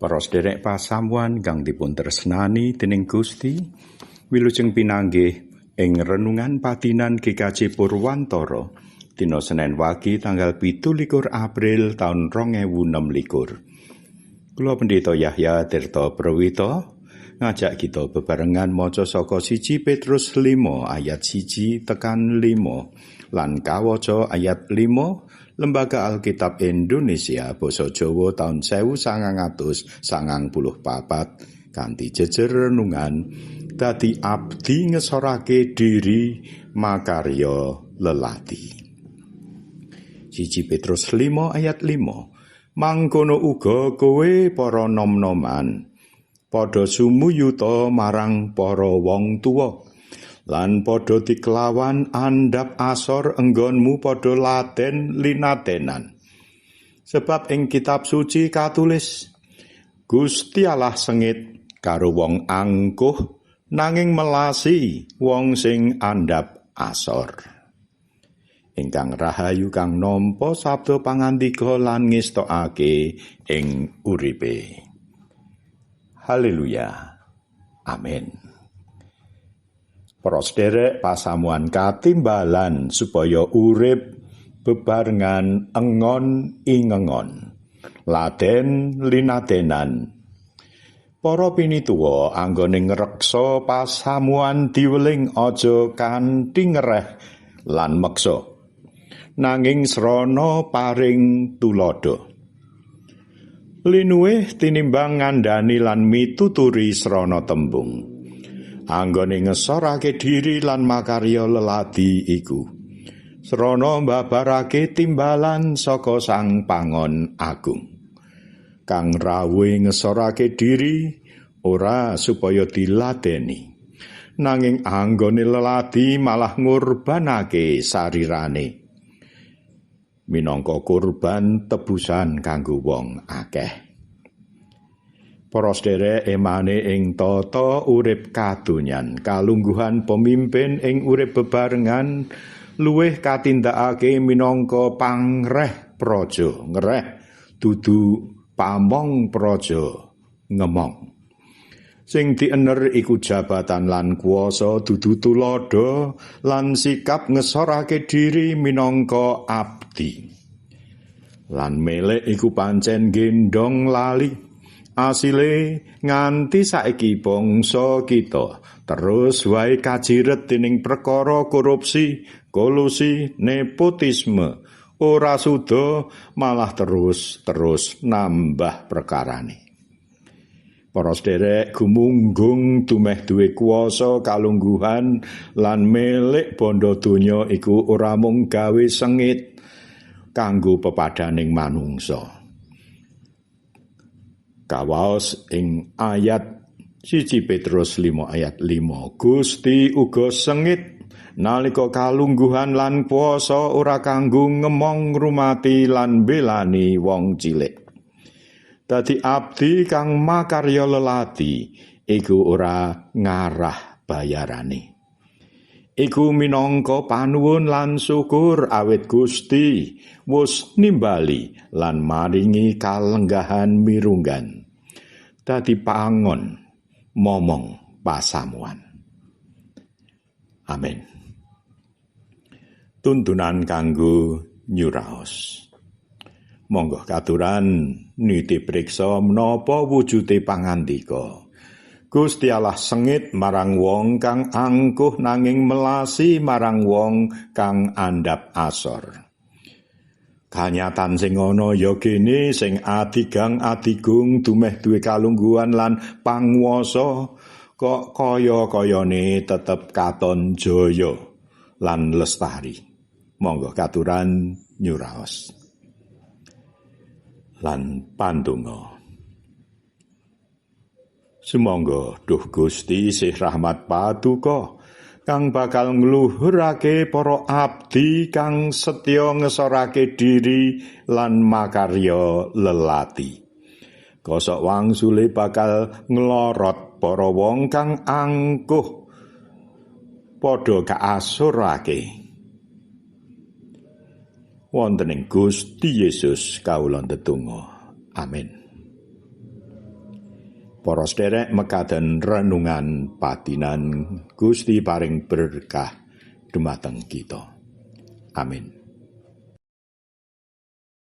Para sederek pasamuan kang dipun tresnani dening Gusti, wilujeng pinanggih ing renungan padinan GKJ Purwantara dina Senen Wage tanggal 17 April taun 2026. Kula Pendeta Yahya Tirta Prawita ngajak kita bebarengan maca saka 1 Petrus 5 ayat 1 tekan 5 lan kawaca ayat 5 Lembaga Alkitab Indonesia Basa Jawa taun 1994 kanthi jejer renungan dadi abdi ngesorake diri makarya lelati. 1 Petrus 5 ayat 5. Mangkono uga kowe para nom-noman padha sumuyuta marang para wong tuwa lan padha diklawan andhap asor enggonmu padha laden linadenan. Sebab ing kitab suci katulis, Gusti Allah sengit karo wong angkuh nanging melasi wong sing andhap asor. Ingkang rahayu kang nampa sabda pangandika lan ngestokake ing uripe. Haleluya. Amin. Para sederek pasamuan katimbalan supaya urip bebarengan engon ingengon, laden linadenan. Para pinituwa anggone ngreksa pasamuan diweling aja kanthi ngereh lan meksa, nanging srana paring tuladha. Linuwih tinimbang ngandhani lan mituturi srana tembung. Anggone ngesorake diri lan makarya leladi iku srana mbabarake timbalan saka Sang Pangon Agung. Kang rawuhe ngesorake diri ora supaya diladeni, nanging anggone leladi malah ngurbanake sarirane minangka kurban tebusan kanggo wong akeh. Para sederek emane ing tata urip kadonyan, kalungguhan pemimpin ing urip bebarengan luwih katindakake minangka pangreh praja, ngreh dudu pamong praja ngemong. Sing diener iku jabatan lan kuasa dudu tuladha lan sikap ngesorake diri minangka abdi. Lan melek iku pancen gendong lali. Asile nganti saiki bangsa kita terus wae kajiret dening perkara korupsi, kolusi, nepotisme. Ora suda malah terus nambah perkarane. Para sederek gumunggung dumeh duwe kuasa kalungguhan lan milik bondo donya iku ora mung gawe sengit kanggo pepadaning manungsa. Kawaos ing ayat 1 Petrus 5 ayat 5. Gusti uga sengit nalika kalungguhan lan kuasa ora kanggo ngemong ngrumati lan belani wong cilik. Dadi abdi kang makarya leladi iku ora ngarah bayarane. Iku minangka panuwun lan syukur awit Gusti wus nimbali lan maringi kalenggahan mirunggan. Dadi pangon momong pasamuan. Amin. Tuntunan kanggo nyuraos. Monggo katuran niti priksa menapa wujude pangandika. Gusti Allah sengit marang wong kang angkuh nanging melasi marang wong kang andhap asor. Kanyatan sing ana ya kene sing adigang adigung dumeh duwe kalungguhan lan panguwasa kok kaya-kayane tetep katon jaya lan lestari. Monggo katuran nyuraos lan pandonga. Sumangga duh Gusti sih rahmat paduka kang bakal ngluhurake para abdi kang setya ngesorake diri lan makarya lelati. Kosok wangsule bakal nglorot para wong kang angkuh padha kaasurake. Wonten ing Gusti Yesus kawula ndedonga. Amin. Para sederek, mekaten renungan patinan. Gusti paring berkah dumateng kita. Amin.